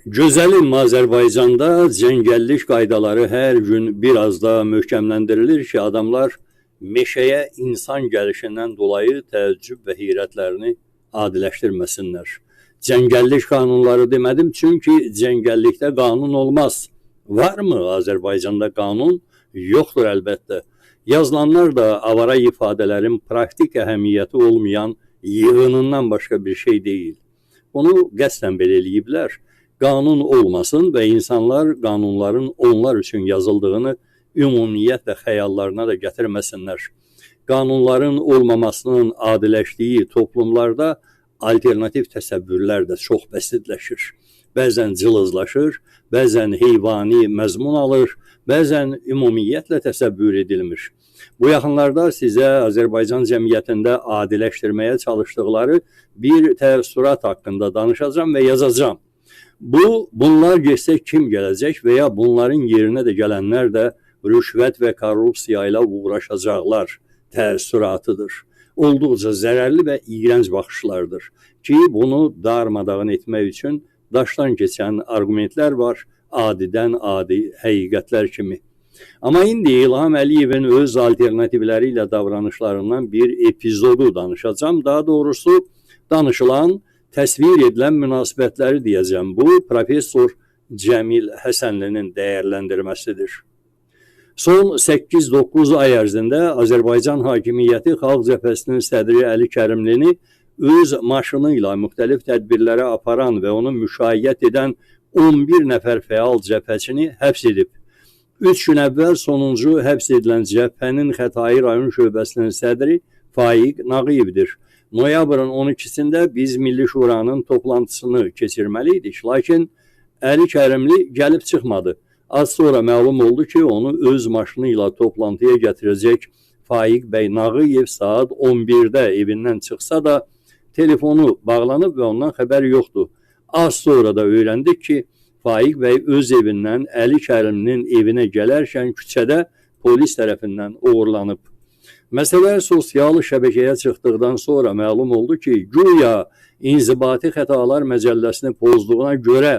Gözəlim Azərbaycanda cəngəllik qaydaları hər gün biraz daha möhkəmləndirilir ki, adamlar meşəyə insan gəlişindən dolayı təəccüb və heyrətlərini adiləşdirməsinlər. Cəngəllik qanunları demədim, çünki cəngəllikdə qanun olmaz. Varmı Azərbaycanda qanun? Yoxdur əlbəttə. Yazılanlar da avara ifadələrin praktik əhəmiyyəti olmayan yığınından başqa bir şey deyil. Bunu qəsdən belə eləyiblər. Qanun olmasın və insanlar qanunların onlar üçün yazıldığını ümumiyyətlə xəyallarına da gətirməsinlər. Qanunların olmamasının adiləşdiyi toplumlarda alternativ təsəvvürlər də çox bəsitləşir. Bəzən cılızlaşır, bəzən heyvani məzmun alır, bəzən ümumiyyətlə təsəvvür edilmir. Bu yaxınlarda sizə Azərbaycan cəmiyyətində adiləşdirməyə çalışdıqları bir təəssürat haqqında danışacağam və yazacağam. Bunlar getsə kim gələcək və ya bunların yerinə də gələnlər də rüşvət və korrupsiya ilə uğraşacaqlar təəssüratıdır. Olduqca zərərli və iyrənc baxışlardır ki, bunu darmadağın etmək üçün daşdan keçən arqumentlər var, adidən adi həqiqətlər kimi. Amma indi İlham Əliyevin öz alternativləri ilə davranışlarından bir epizodu danışacağam. Daha doğrusu danışılan, təsvir edilən münasibətləri deyəcəm. Bu, Professor Cəmil Həsənlinin dəyərləndirməsidir. Son 8-9 ay ərzində Azərbaycan hakimiyyəti Xalq Cəbhəsinin sədri Əli Kərimlini öz maşını ilə müxtəlif tədbirlərə aparan və onu müşayiət edən 11 nəfər fəal cəbhəçini həbs edib. 3 gün əvvəl sonuncu həbs edilən cəbhənin Xətai rayon şöbəsinin sədri Faiq Nağıyevdir. Noyabrın 12-sində biz Milli Şuranın toplantısını keçirməli idik. Lakin Əli Kərimli gəlib çıxmadı. Az sonra məlum oldu ki, onu öz maşını ilə toplantıya gətirəcək Faiq bəy Nağıyev saat 11-də evindən çıxsa da telefonu bağlanıb və ondan xəbər yoxdur. Az sonra da öyrəndik ki, Faiq bəy öz evindən Əli Kərimlinin evinə gələrkən küçədə polis tərəfindən oğurlanıb. Məsələ sosial şəbəkəyə çıxdıqdan sonra məlum oldu ki, güya İnzibati Xətalar Məcəlləsini pozduğuna görə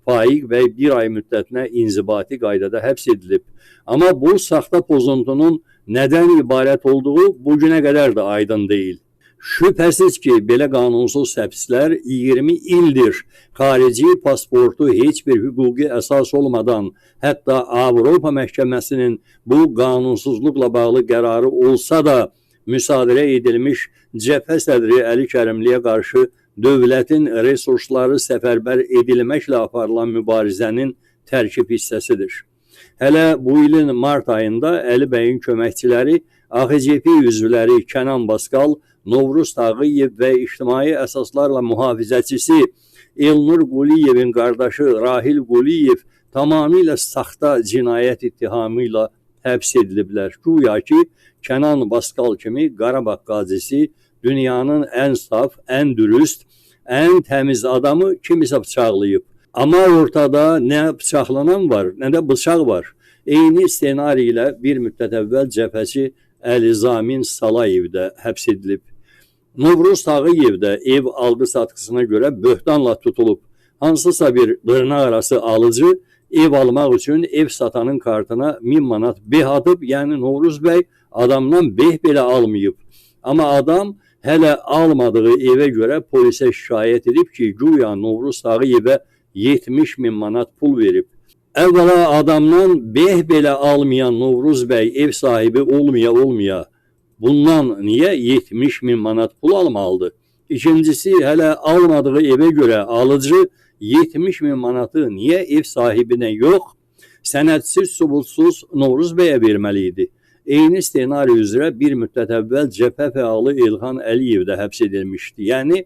Faiq bəy bir ay müddətinə inzibati qaydada həbs edilib. Amma bu saxta pozuntunun nədən ibarət olduğu bugünə qədər də aydın deyil. Şübhəsiz ki, belə qanunsuz həbslər 20 ildir xarici pasportu heç bir hüquqi əsas olmadan, hətta Avropa Məhkəməsinin bu qanunsuzluqla bağlı qərarı olsa da müsadirə edilmiş cəbhə sədri Əli Kərimliyə qarşı dövlətin resursları səfərbər edilməklə aparılan mübarizənin tərkib hissəsidir. Hələ bu ilin mart ayında Əli bəyin köməkçiləri AXCP üzvləri Kənan Baskal, Novruz Tağıyev və ictimai əsaslarla mühafizəçisi Elnur Quliyevin qardaşı Rahil Quliyev tamamilə saxta cinayət ittihamı ilə həbs ediliblər. Güya ki, Kənan Baskal kimi Qarabağ qazisi dünyanın ən saf, ən dürüst, ən təmiz adamı kimisə bıçaqlayıb. Amma ortada nə bıçaqlanan var, nə də bıçaq var. Eyni ssenari ilə bir müddət əvvəl cəbhəçi Əli Zamin Salayev də həbs edilib. Novruz Tağıyev də ev alqı-satqısına görə böhtanla tutulub. Hansısa bir dırnaq arası alıcı ev almaq üçün ev satanın kartına 1000 manat beh atıb, yəni Novruz bəy adamdan beh belə almayıb. Amma adam hələ almadığı evə görə polisə şikayət edib ki, güya Novruz Tağıyevə 70 min manat pul verib. Əvvəla adamdan beh belə almayan Novruz bəy ev sahibi olmaya olmaya bundan niyə 70 min manat pul almalıdır? İkincisi, hələ almadığı evə görə alıcı 70 min manatı niyə ev sahibinə yox, sənədsiz, sübutsuz Novruz bəyə verməli idi? Eyni ssenari üzrə bir müddət əvvəl cəbhə fəalı İlxan Əliyev də həbs edilmişdi. Yəni,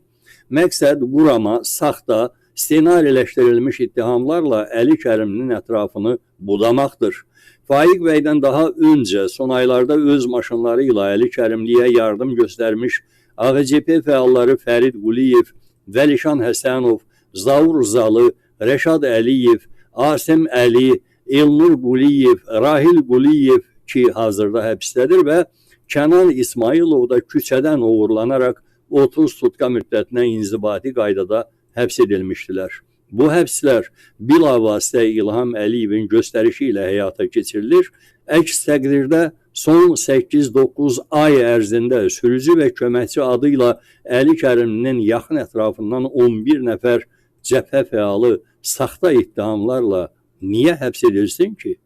məqsəd qurama, saxta, ssenariləşdirilmiş ittihamlarla Əli Kərimlinin ətrafını budamaqdır. Faiq bəydən daha öncə son aylarda öz maşınları ilə Əli Kərimliyə yardım göstərmiş AXCP fəalları Fərid Quliyev, Vəlişan Həsənov, Zaur Zalı, Rəşad Əliyev, Asim Əli, Elnur Quliyev, Rahil Quliyev ki, hazırda həbsdədir və Kənan İsmayılov da küçədən oğurlanaraq 30 sutka müddətinə inzibati qaydada həbs edilmişdilər. Bu həbslər bilavasitə İlham Əliyevin göstərişi ilə həyata keçirilir. Əks təqdirdə son 8-9 ay ərzində sürücü və köməkçi adı ilə Əli Kərimlinin yaxın ətrafından 11 nəfər cəbhə fəalı saxta ittihamlarla niyə həbs edilsin ki?